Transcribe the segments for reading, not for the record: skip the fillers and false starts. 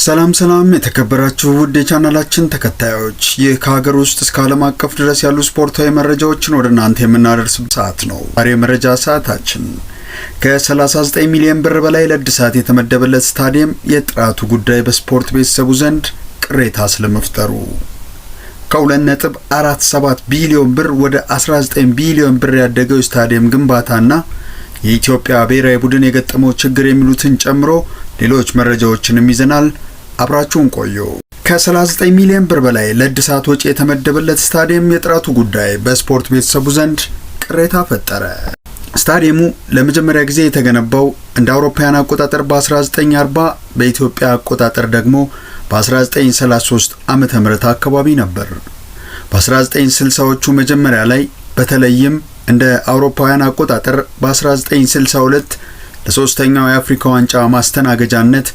ሰላም ሰላም፣ የተከበራችሁ ውድ የቻናላችን ተከታዮች፣ ይህ ከሀገር ውስጥ እስከ ዓለም አቀፍ ድረስ ያሉ ስፖርታዊ መረጃዎችን ወደ እናንተ የምናደርስ ሰዓት ነው። ዛሬ የመረጃ ሰዓታችን ከ39 ሚሊዮን ብር በላይ ለእድሳት የተመደበለት ስታዲየም የጥራቱ ጉዳይ በስፖርት ቤተሰቡ ዘንድ ቅሬታ ስለመፍጠሩ፣ ከ2.47 ቢሊዮን ብር ወደ 19 ቢሊዮን ብር ያደገው ስታዲየም ግንባታና የኢትዮጵያ ብሔራዊ ቡድን የገጠመው ችግር የሚሉትን ጨምሮ ሌሎች መረጃዎችንም ይዘናል። አብራችሁን ቆዩ። ከ39 ሚሊዮን ብር በላይ ለእድሳት ወጪ የተመደበለት ስታዲየም የጥራቱ ጉዳይ በስፖርት ቤተሰቡ ዘንድ ቅሬታ ፈጠረ። ስታዲየሙ ለመጀመሪያ ጊዜ የተገነባው እንደ አውሮፓውያን አቆጣጠር በ1940፣ በኢትዮጵያ አቆጣጠር ደግሞ በ1933 ዓ.ም አካባቢ ነበር። በ1960ዎቹ መጀመሪያ ላይ፣ በተለይም እንደ አውሮፓውያን አቆጣጠር በ1962፣ ለሶስተኛው የአፍሪካ ዋንጫ ማስተናገጃነት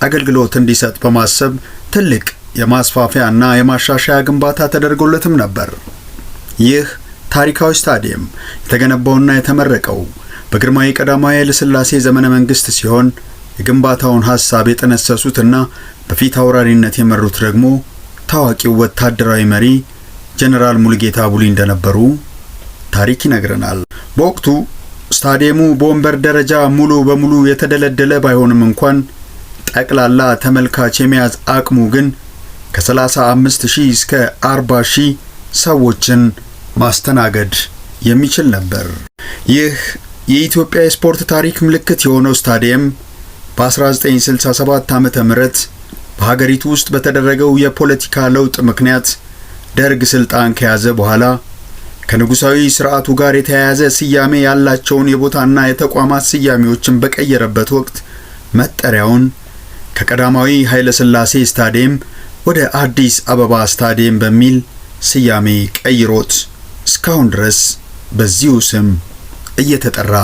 አገልግሎት እንዲሰጥ በማሰብ ትልቅ የማስፋፊያ እና የማሻሻያ ግንባታ ተደርጎለትም ነበር። ይህ ታሪካዊ ስታዲየም የተገነባውና የተመረቀው በግርማዊ ቀዳማዊ ኃይለ ሥላሴ ዘመነ መንግስት ሲሆን፣ የግንባታውን ሐሳብ የጠነሰሱትና በፊት አውራሪነት የመሩት ደግሞ ታዋቂው ወታደራዊ መሪ ጀነራል ሙሉጌታ ቡሊ እንደነበሩ ታሪክ ይነግረናል። በወቅቱ ስታዲየሙ በወንበር ደረጃ ሙሉ በሙሉ የተደለደለ ባይሆንም እንኳን ጠቅላላ ተመልካች የመያዝ አቅሙ ግን ከ35 ሺህ እስከ 40 ሺህ ሰዎችን ማስተናገድ የሚችል ነበር። ይህ የኢትዮጵያ የስፖርት ታሪክ ምልክት የሆነው ስታዲየም በ1967 ዓ.ም. በሀገሪቱ ውስጥ በተደረገው የፖለቲካ ለውጥ ምክንያት ደርግ ስልጣን ከያዘ በኋላ ከንጉሳዊ ስርዓቱ ጋር የተያያዘ ስያሜ ያላቸውን የቦታና የተቋማት ስያሜዎችን በቀየረበት ወቅት መጠሪያውን ከቀዳማዊ ኃይለ ሥላሴ ስታዲየም ወደ አዲስ አበባ ስታዲየም በሚል ስያሜ ቀይሮት እስካሁን ድረስ በዚሁ ስም እየተጠራ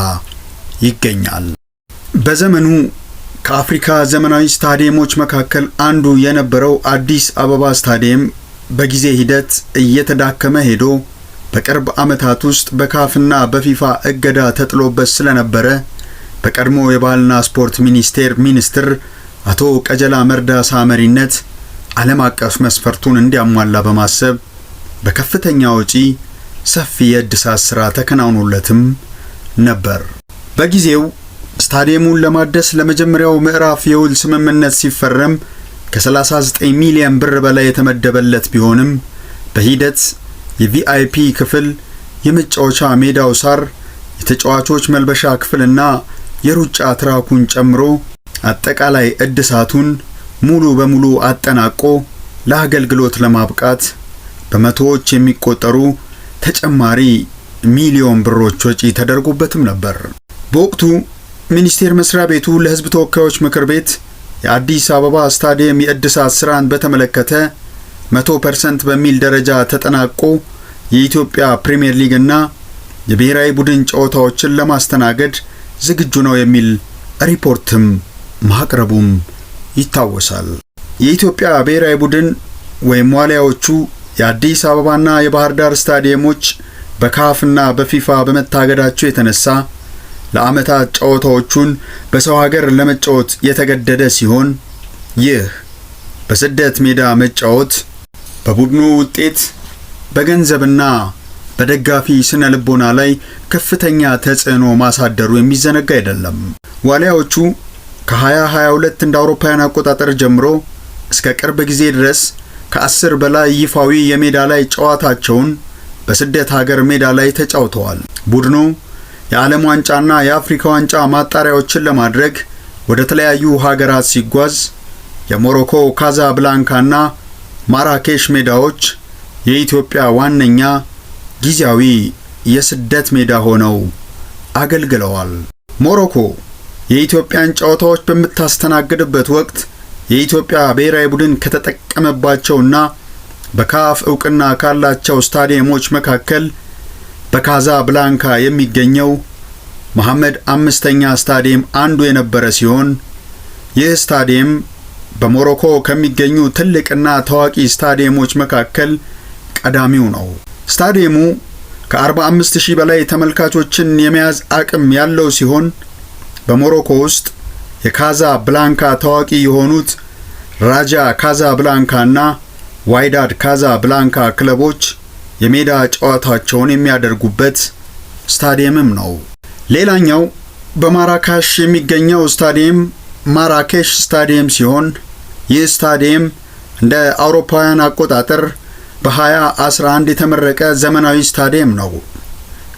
ይገኛል። በዘመኑ ከአፍሪካ ዘመናዊ ስታዲየሞች መካከል አንዱ የነበረው አዲስ አበባ ስታዲየም በጊዜ ሂደት እየተዳከመ ሄዶ በቅርብ ዓመታት ውስጥ በካፍና በፊፋ እገዳ ተጥሎበት ስለነበረ በቀድሞ የባህልና ስፖርት ሚኒስቴር ሚኒስትር አቶ ቀጀላ መርዳሳ መሪነት ዓለም አቀፍ መስፈርቱን እንዲያሟላ በማሰብ በከፍተኛ ወጪ ሰፊ የእድሳት ሥራ ተከናውኖለትም ነበር። በጊዜው ስታዲየሙን ለማደስ ለመጀመሪያው ምዕራፍ የውል ስምምነት ሲፈረም ከ39 ሚሊዮን ብር በላይ የተመደበለት ቢሆንም፣ በሂደት የ VIP ክፍል፣ የመጫወቻ ሜዳው ሳር፣ የተጫዋቾች መልበሻ ክፍልና የሩጫ ትራኩን ጨምሮ አጠቃላይ እድሳቱን ሙሉ በሙሉ አጠናቆ ለአገልግሎት ለማብቃት በመቶዎች የሚቆጠሩ ተጨማሪ ሚሊዮን ብሮች ወጪ ተደርጎበትም ነበር። በወቅቱ ሚኒስቴር መስሪያ ቤቱ ለሕዝብ ተወካዮች ምክር ቤት የአዲስ አበባ ስታዲየም የእድሳት ስራን በተመለከተ 100% በሚል ደረጃ ተጠናቆ የኢትዮጵያ ፕሪምየር ሊግ እና የብሔራዊ ቡድን ጨዋታዎችን ለማስተናገድ ዝግጁ ነው የሚል ሪፖርትም ማቅረቡም ይታወሳል። የኢትዮጵያ ብሔራዊ ቡድን ወይም ዋሊያዎቹ የአዲስ አበባና የባህር ዳር ስታዲየሞች በካፍና በፊፋ በመታገዳቸው የተነሳ ለዓመታት ጨዋታዎቹን በሰው ሀገር ለመጫወት የተገደደ ሲሆን፣ ይህ በስደት ሜዳ መጫወት በቡድኑ ውጤት፣ በገንዘብና በደጋፊ ስነ ልቦና ላይ ከፍተኛ ተጽዕኖ ማሳደሩ የሚዘነጋ አይደለም። ዋሊያዎቹ ከ2022 እንደ አውሮፓውያን አቆጣጠር ጀምሮ እስከ ቅርብ ጊዜ ድረስ ከ10 በላይ ይፋዊ የሜዳ ላይ ጨዋታቸውን በስደት ሀገር ሜዳ ላይ ተጫውተዋል። ቡድኑ የዓለም ዋንጫና የአፍሪካ ዋንጫ ማጣሪያዎችን ለማድረግ ወደ ተለያዩ ሀገራት ሲጓዝ የሞሮኮ ካዛብላንካና ማራኬሽ ሜዳዎች የኢትዮጵያ ዋነኛ ጊዜያዊ የስደት ሜዳ ሆነው አገልግለዋል። ሞሮኮ የኢትዮጵያን ጨዋታዎች በምታስተናግድበት ወቅት የኢትዮጵያ ብሔራዊ ቡድን ከተጠቀመባቸውና በካፍ እውቅና ካላቸው ስታዲየሞች መካከል በካዛ ብላንካ የሚገኘው መሐመድ አምስተኛ ስታዲየም አንዱ የነበረ ሲሆን፣ ይህ ስታዲየም በሞሮኮ ከሚገኙ ትልቅና ታዋቂ ስታዲየሞች መካከል ቀዳሚው ነው። ስታዲየሙ ከ45,000 በላይ ተመልካቾችን የመያዝ አቅም ያለው ሲሆን፣ በሞሮኮ ውስጥ የካዛ ብላንካ ታዋቂ የሆኑት ራጃ ካዛብላንካና ዋይዳድ ካዛብላንካ ክለቦች የሜዳ ጨዋታቸውን የሚያደርጉበት ስታዲየምም ነው። ሌላኛው በማራካሽ የሚገኘው ስታዲየም ማራኬሽ ስታዲየም ሲሆን፣ ይህ ስታዲየም እንደ አውሮፓውያን አቆጣጠር በ2011 የተመረቀ ዘመናዊ ስታዲየም ነው።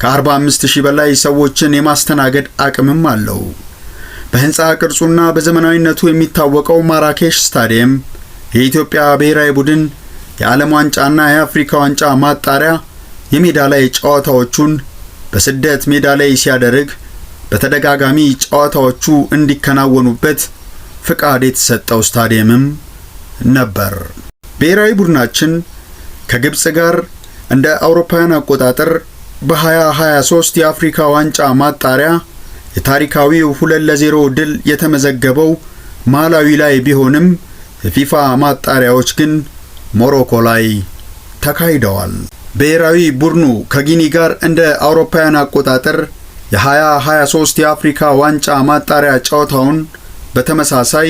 ከ45,000 በላይ ሰዎችን የማስተናገድ አቅምም አለው። በህንፃ ቅርጹና በዘመናዊነቱ የሚታወቀው ማራኬሽ ስታዲየም የኢትዮጵያ ብሔራዊ ቡድን የዓለም ዋንጫና የአፍሪካ ዋንጫ ማጣሪያ የሜዳ ላይ ጨዋታዎቹን በስደት ሜዳ ላይ ሲያደርግ በተደጋጋሚ ጨዋታዎቹ እንዲከናወኑበት ፍቃድ የተሰጠው ስታዲየምም ነበር። ብሔራዊ ቡድናችን ከግብፅ ጋር እንደ አውሮፓውያን አቆጣጠር በ2023 የአፍሪካ ዋንጫ ማጣሪያ የታሪካዊው 2-0 ድል የተመዘገበው ማላዊ ላይ ቢሆንም፣ የፊፋ ማጣሪያዎች ግን ሞሮኮ ላይ ተካሂደዋል። ብሔራዊ ቡድኑ ከጊኒ ጋር እንደ አውሮፓውያን አቆጣጠር የ2023 የአፍሪካ ዋንጫ ማጣሪያ ጨዋታውን በተመሳሳይ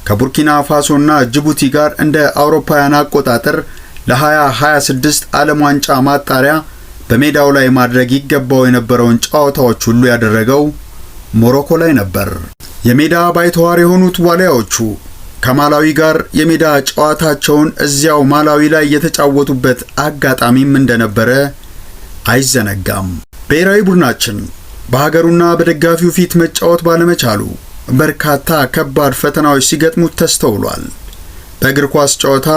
ከቡርኪና ፋሶና ጅቡቲ ጋር እንደ አውሮፓውያን አቆጣጠር ለ2026 ዓለም ዋንጫ ማጣሪያ በሜዳው ላይ ማድረግ ይገባው የነበረውን ጨዋታዎች ሁሉ ያደረገው ሞሮኮ ላይ ነበር። የሜዳ ባይተዋር የሆኑት ዋሊያዎቹ ከማላዊ ጋር የሜዳ ጨዋታቸውን እዚያው ማላዊ ላይ የተጫወቱበት አጋጣሚም እንደነበረ አይዘነጋም። ብሔራዊ ቡድናችን በሀገሩና በደጋፊው ፊት መጫወት ባለመቻሉ በርካታ ከባድ ፈተናዎች ሲገጥሙት ተስተውሏል። በእግር ኳስ ጨዋታ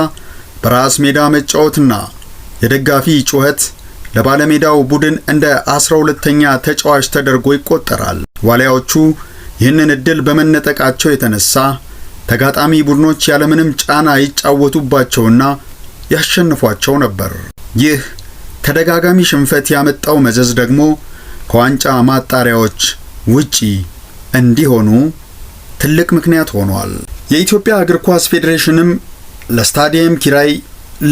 በራስ ሜዳ መጫወትና የደጋፊ ጩኸት ለባለሜዳው ቡድን እንደ 12ኛ ተጫዋች ተደርጎ ይቆጠራል። ዋሊያዎቹ ይህንን እድል በመነጠቃቸው የተነሳ ተጋጣሚ ቡድኖች ያለምንም ጫና ይጫወቱባቸውና ያሸንፏቸው ነበር። ይህ ተደጋጋሚ ሽንፈት ያመጣው መዘዝ ደግሞ ከዋንጫ ማጣሪያዎች ውጪ እንዲሆኑ ትልቅ ምክንያት ሆኗል። የኢትዮጵያ እግር ኳስ ፌዴሬሽንም ለስታዲየም ኪራይ፣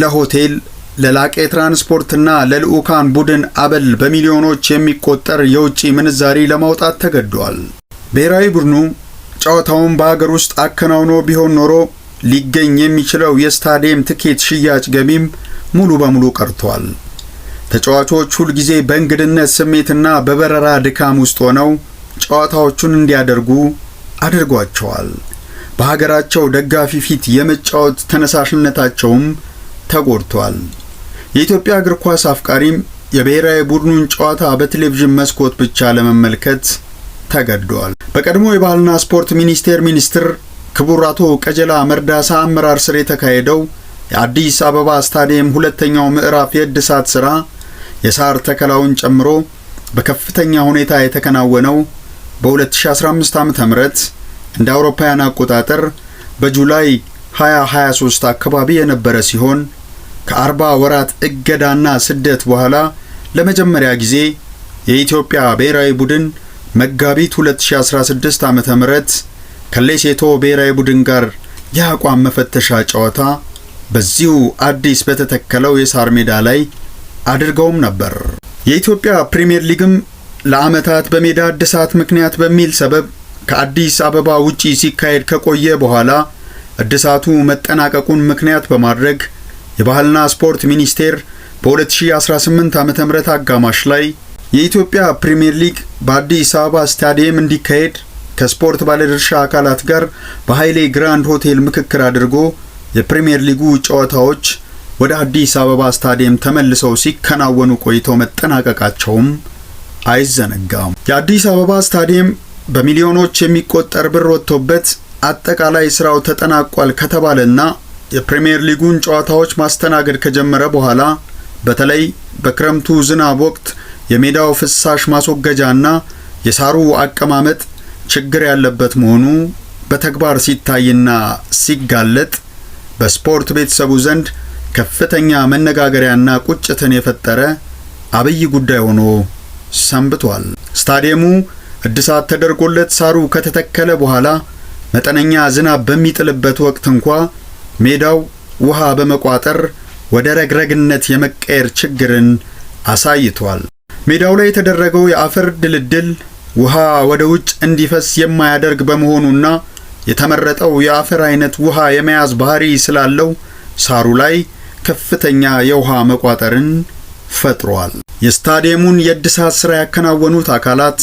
ለሆቴል፣ ለላቀ ትራንስፖርትና ለልዑካን ቡድን አበል በሚሊዮኖች የሚቆጠር የውጭ ምንዛሪ ለማውጣት ተገዷል። ብሔራዊ ቡድኑ ጨዋታውን በሀገር ውስጥ አከናውኖ ቢሆን ኖሮ ሊገኝ የሚችለው የስታዲየም ትኬት ሽያጭ ገቢም ሙሉ በሙሉ ቀርቷል። ተጫዋቾች ሁልጊዜ በእንግድነት ስሜትና በበረራ ድካም ውስጥ ሆነው ጨዋታዎቹን እንዲያደርጉ አድርጓቸዋል። በሀገራቸው ደጋፊ ፊት የመጫወት ተነሳሽነታቸውም ተጎድቷል። የኢትዮጵያ እግር ኳስ አፍቃሪም የብሔራዊ ቡድኑን ጨዋታ በቴሌቪዥን መስኮት ብቻ ለመመልከት ተገዷል። በቀድሞ የባህልና ስፖርት ሚኒስቴር ሚኒስትር ክቡር አቶ ቀጀላ መርዳሳ አመራር ስር የተካሄደው የአዲስ አበባ ስታዲየም ሁለተኛው ምዕራፍ የእድሳት ስራ የሳር ተከላውን ጨምሮ በከፍተኛ ሁኔታ የተከናወነው በ2015 ዓ.ም እንደ አውሮፓውያን አቆጣጠር በ July 2023 አካባቢ የነበረ ሲሆን፣ ከ40 ወራት እገዳና ስደት በኋላ ለመጀመሪያ ጊዜ የኢትዮጵያ ብሔራዊ ቡድን መጋቢት 2016 ዓ.ም ከሌሴቶ ብሔራዊ ቡድን ጋር የአቋም መፈተሻ ጨዋታ በዚሁ አዲስ በተተከለው የሳር ሜዳ ላይ አድርገውም ነበር። የኢትዮጵያ ፕሪሚየር ሊግም ለዓመታት በሜዳ እድሳት ምክንያት በሚል ሰበብ ከአዲስ አበባ ውጪ ሲካሄድ ከቆየ በኋላ፣ እድሳቱ መጠናቀቁን ምክንያት በማድረግ የባህልና ስፖርት ሚኒስቴር በ2018 ዓ.ም አጋማሽ ላይ የኢትዮጵያ ፕሪሚየር ሊግ በአዲስ አበባ ስታዲየም እንዲካሄድ ከስፖርት ባለድርሻ አካላት ጋር በኃይሌ ግራንድ ሆቴል ምክክር አድርጎ የፕሪሚየር ሊጉ ጨዋታዎች ወደ አዲስ አበባ ስታዲየም ተመልሰው ሲከናወኑ ቆይተው መጠናቀቃቸውም አይዘነጋም። የአዲስ አበባ ስታዲየም በሚሊዮኖች የሚቆጠር ብር ወጥቶበት አጠቃላይ ስራው ተጠናቋል ከተባለና የፕሪሚየር ሊጉን ጨዋታዎች ማስተናገድ ከጀመረ በኋላ፣ በተለይ በክረምቱ ዝናብ ወቅት የሜዳው ፍሳሽ ማስወገጃና የሳሩ አቀማመጥ ችግር ያለበት መሆኑ በተግባር ሲታይና ሲጋለጥ በስፖርት ቤተሰቡ ዘንድ ከፍተኛ መነጋገሪያና ቁጭትን የፈጠረ አብይ ጉዳይ ሆኖ ሰንብቷል። ስታዲየሙ እድሳት ተደርጎለት ሳሩ ከተተከለ በኋላ መጠነኛ ዝናብ በሚጥልበት ወቅት እንኳ ሜዳው ውሃ በመቋጠር ወደ ረግረግነት የመቀየር ችግርን አሳይቷል። ሜዳው ላይ የተደረገው የአፈር ድልድል ውሃ ወደ ውጭ እንዲፈስ የማያደርግ በመሆኑና የተመረጠው የአፈር አይነት ውሃ የመያዝ ባህሪ ስላለው ሳሩ ላይ ከፍተኛ የውሃ መቋጠርን ፈጥሯል። የስታዲየሙን የእድሳት ሥራ ያከናወኑት አካላት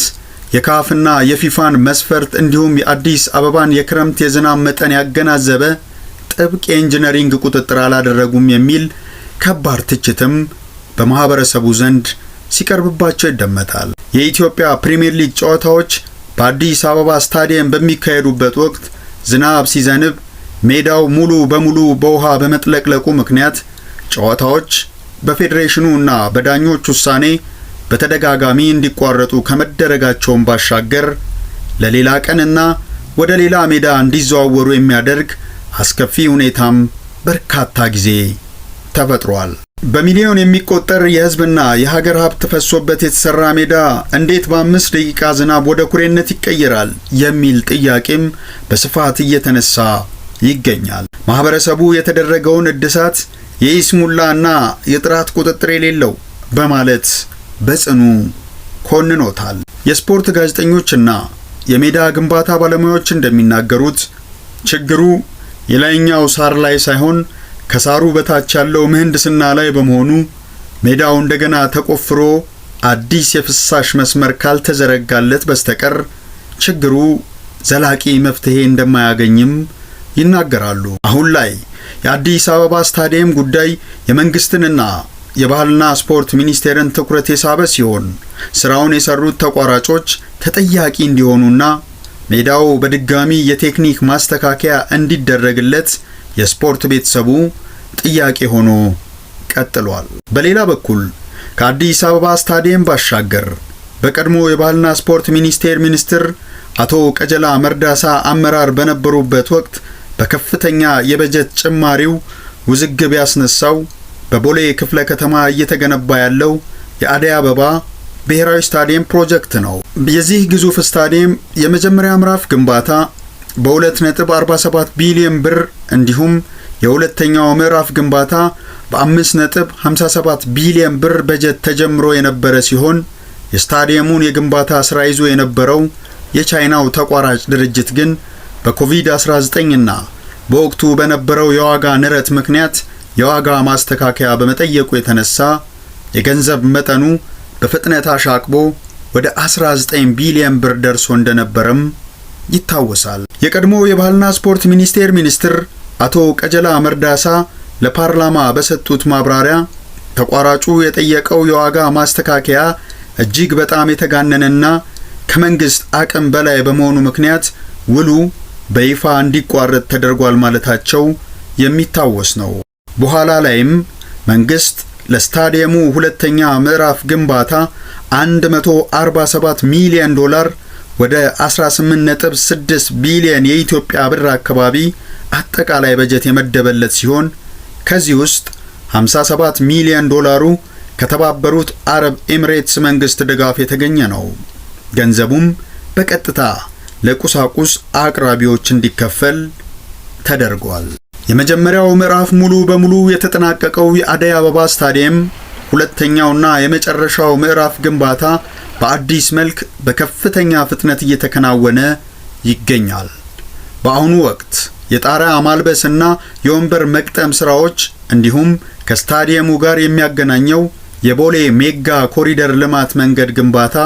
የካፍና የፊፋን መስፈርት እንዲሁም የአዲስ አበባን የክረምት የዝናብ መጠን ያገናዘበ ጥብቅ የኢንጂነሪንግ ቁጥጥር አላደረጉም የሚል ከባድ ትችትም በማህበረሰቡ ዘንድ ሲቀርብባቸው ይደመጣል። የኢትዮጵያ ፕሪሚየር ሊግ ጨዋታዎች በአዲስ አበባ ስታዲየም በሚካሄዱበት ወቅት ዝናብ ሲዘንብ ሜዳው ሙሉ በሙሉ በውሃ በመጥለቅለቁ ምክንያት ጨዋታዎች በፌዴሬሽኑ እና በዳኞች ውሳኔ በተደጋጋሚ እንዲቋረጡ ከመደረጋቸውም ባሻገር ለሌላ ቀንና ወደ ሌላ ሜዳ እንዲዘዋወሩ የሚያደርግ አስከፊ ሁኔታም በርካታ ጊዜ ተፈጥሯል። በሚሊዮን የሚቆጠር የሕዝብና የሀገር ሀብት ፈሶበት የተሰራ ሜዳ እንዴት በ5 ደቂቃ ዝናብ ወደ ኩሬነት ይቀየራል የሚል ጥያቄም በስፋት እየተነሳ ይገኛል። ማህበረሰቡ የተደረገውን እድሳት የይስሙላና የጥራት ቁጥጥር የሌለው በማለት በጽኑ ኮንኖታል። የስፖርት ጋዜጠኞችና የሜዳ ግንባታ ባለሙያዎች እንደሚናገሩት ችግሩ የላይኛው ሳር ላይ ሳይሆን ከሳሩ በታች ያለው ምህንድስና ላይ በመሆኑ ሜዳው እንደገና ተቆፍሮ አዲስ የፍሳሽ መስመር ካልተዘረጋለት በስተቀር ችግሩ ዘላቂ መፍትሄ እንደማያገኝም ይናገራሉ። አሁን ላይ የአዲስ አበባ ስታዲየም ጉዳይ የመንግስትንና የባህልና ስፖርት ሚኒስቴርን ትኩረት የሳበ ሲሆን፣ ስራውን የሰሩት ተቋራጮች ተጠያቂ እንዲሆኑና ሜዳው በድጋሚ የቴክኒክ ማስተካከያ እንዲደረግለት የስፖርት ቤተሰቡ ጥያቄ ሆኖ ቀጥሏል። በሌላ በኩል ከአዲስ አበባ ስታዲየም ባሻገር በቀድሞ የባህልና ስፖርት ሚኒስቴር ሚኒስትር አቶ ቀጀላ መርዳሳ አመራር በነበሩበት ወቅት በከፍተኛ የበጀት ጭማሪው ውዝግብ ያስነሳው በቦሌ ክፍለ ከተማ እየተገነባ ያለው የአደይ አበባ ብሔራዊ ስታዲየም ፕሮጀክት ነው። የዚህ ግዙፍ ስታዲየም የመጀመሪያ ምዕራፍ ግንባታ በ2.47 ቢሊዮን ብር እንዲሁም የሁለተኛው ምዕራፍ ግንባታ በ5.57 ቢሊዮን ብር በጀት ተጀምሮ የነበረ ሲሆን፣ የስታዲየሙን የግንባታ ስራ ይዞ የነበረው የቻይናው ተቋራጭ ድርጅት ግን በኮቪድ-19 እና በወቅቱ በነበረው የዋጋ ንረት ምክንያት የዋጋ ማስተካከያ በመጠየቁ የተነሳ የገንዘብ መጠኑ በፍጥነት አሻቅቦ ወደ 19 ቢሊዮን ብር ደርሶ እንደነበረም ይታወሳል። የቀድሞ የባህልና ስፖርት ሚኒስቴር ሚኒስትር አቶ ቀጀላ መርዳሳ ለፓርላማ በሰጡት ማብራሪያ ተቋራጩ የጠየቀው የዋጋ ማስተካከያ እጅግ በጣም የተጋነነና ከመንግስት አቅም በላይ በመሆኑ ምክንያት ውሉ በይፋ እንዲቋረጥ ተደርጓል ማለታቸው የሚታወስ ነው። በኋላ ላይም መንግስት ለስታዲየሙ ሁለተኛ ምዕራፍ ግንባታ 147 ሚሊዮን ዶላር፣ ወደ 18.6 ቢሊዮን የኢትዮጵያ ብር አካባቢ አጠቃላይ በጀት የመደበለት ሲሆን፣ ከዚህ ውስጥ 57 ሚሊዮን ዶላሩ ከተባበሩት አረብ ኤሚሬትስ መንግስት ድጋፍ የተገኘ ነው። ገንዘቡም በቀጥታ ለቁሳቁስ አቅራቢዎች እንዲከፈል ተደርጓል። የመጀመሪያው ምዕራፍ ሙሉ በሙሉ የተጠናቀቀው የአደይ አበባ ስታዲየም ሁለተኛውና የመጨረሻው ምዕራፍ ግንባታ በአዲስ መልክ በከፍተኛ ፍጥነት እየተከናወነ ይገኛል። በአሁኑ ወቅት የጣሪያ ማልበስና የወንበር መግጠም ስራዎች እንዲሁም ከስታዲየሙ ጋር የሚያገናኘው የቦሌ ሜጋ ኮሪደር ልማት መንገድ ግንባታ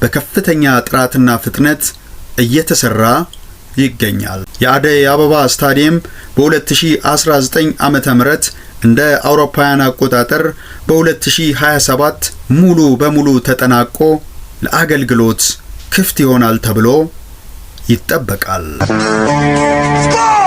በከፍተኛ ጥራትና ፍጥነት እየተሰራ ይገኛል። የአደይ አበባ ስታዲየም በ2019 ዓ.ም፣ እንደ አውሮፓውያን አቆጣጠር በ2027 ሙሉ በሙሉ ተጠናቆ ለአገልግሎት ክፍት ይሆናል ተብሎ ይጠበቃል። Score!